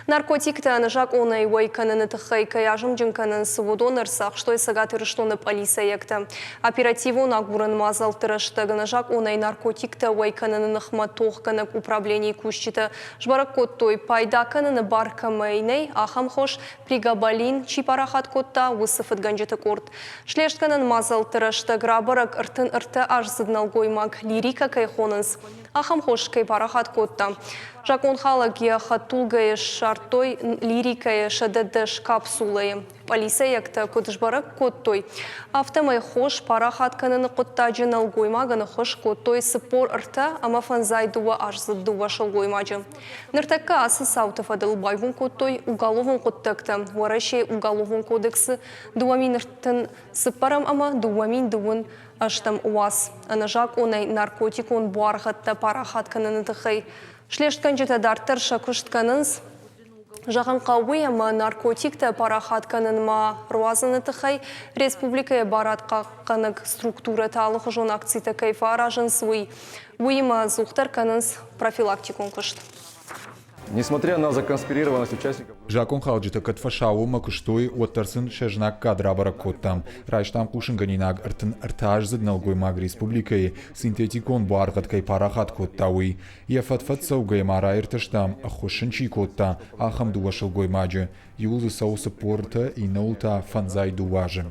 Наркотиктӕ ӕнӕзакъонӕй уӕй кӕныны тыххӕй кӕй азымджын кӕнынц, уыдон ӕрцахстой Цӕгат Ирыстоны пъӕлицӕйӕгтӕ. Оперативон агурӕн мадзӕлтты рӕстӕг ӕнӕзакъонӕй наркотиктӕ уӕй кӕныны ныхмӕ тохгӕнӕг управленийы кусджытӕ сбӕрӕг кодтой, пайда кӕныны бар кӕмӕй нӕй, ахӕм хос прегабалин чи парахат кодта, уыцы фыдгӕнджыты къорд. Слестгӕнӕн мадзӕлтты рӕстӕг рабӕрӕг 33 аздзыд нӕлгоймаг лирикӕ кӕй хонынц, ахӕм хос кӕй парахат кодта. Закъонхалӕг йӕ хӕдтулгӕйы ссардтой лирикӕйы 110 капсулӕйы. Пъӕлицӕйӕгтӕ куыд сбӕрӕг кодтой, афтӕмӕй хос парахат кӕныны хъуыддаджы нӕлгоймагӕн ӕххуыс кодтой 43 ӕмӕ 52 аздзыд дыууӕ сылгоймаджы. Ныртӕккӕ ацы цауты фӕдыл байгом кодтой уголовон хъуыддӕгтӕ Уӕрӕсейы Уголовон кодексы 2034 ӕмӕ 2020 ӕстӕм уац ӕнӕзакъонӕй наркотикон буаргъӕдтӕ парахат кӕныны тыххӕй. Слестгӕнджытӕ дарддӕр сӕ куыст кӕнынц. Зӕгъын хъӕуы, ӕмӕ наркотиктӕ парахат кӕнынмӕ руадзыны тыххӕй республикӕйы барадхъахъхъӕнӕг структурӕтӕ алыхуызон акцитӕ кӕй фӕаразынц, уый. Уыимӕ ӕдзухдӕр кӕнынц профилактикон куыст. Несмотря на законспирированность участников... Закъонхалджытӕ кӕд фӕсаууонмӕ куыстой, уӕддӕр сын сӕ знаггад рабӕрӕг кодтам. Райстам хъусынгӕнинаг 33-аздзыд нӕлгоймаг республикӕйы синтетикон буаргъӕд кӕй парахат кодта, уый. Йӕ фӕд-фӕд цӕугӕйӕ ма раиртӕстам, ӕххуыс ын чи кодта, ахӕм дыууӕ сылгоймаджы. Иуыл дзы цӕуы 43, иннӕуыл та 52 азы.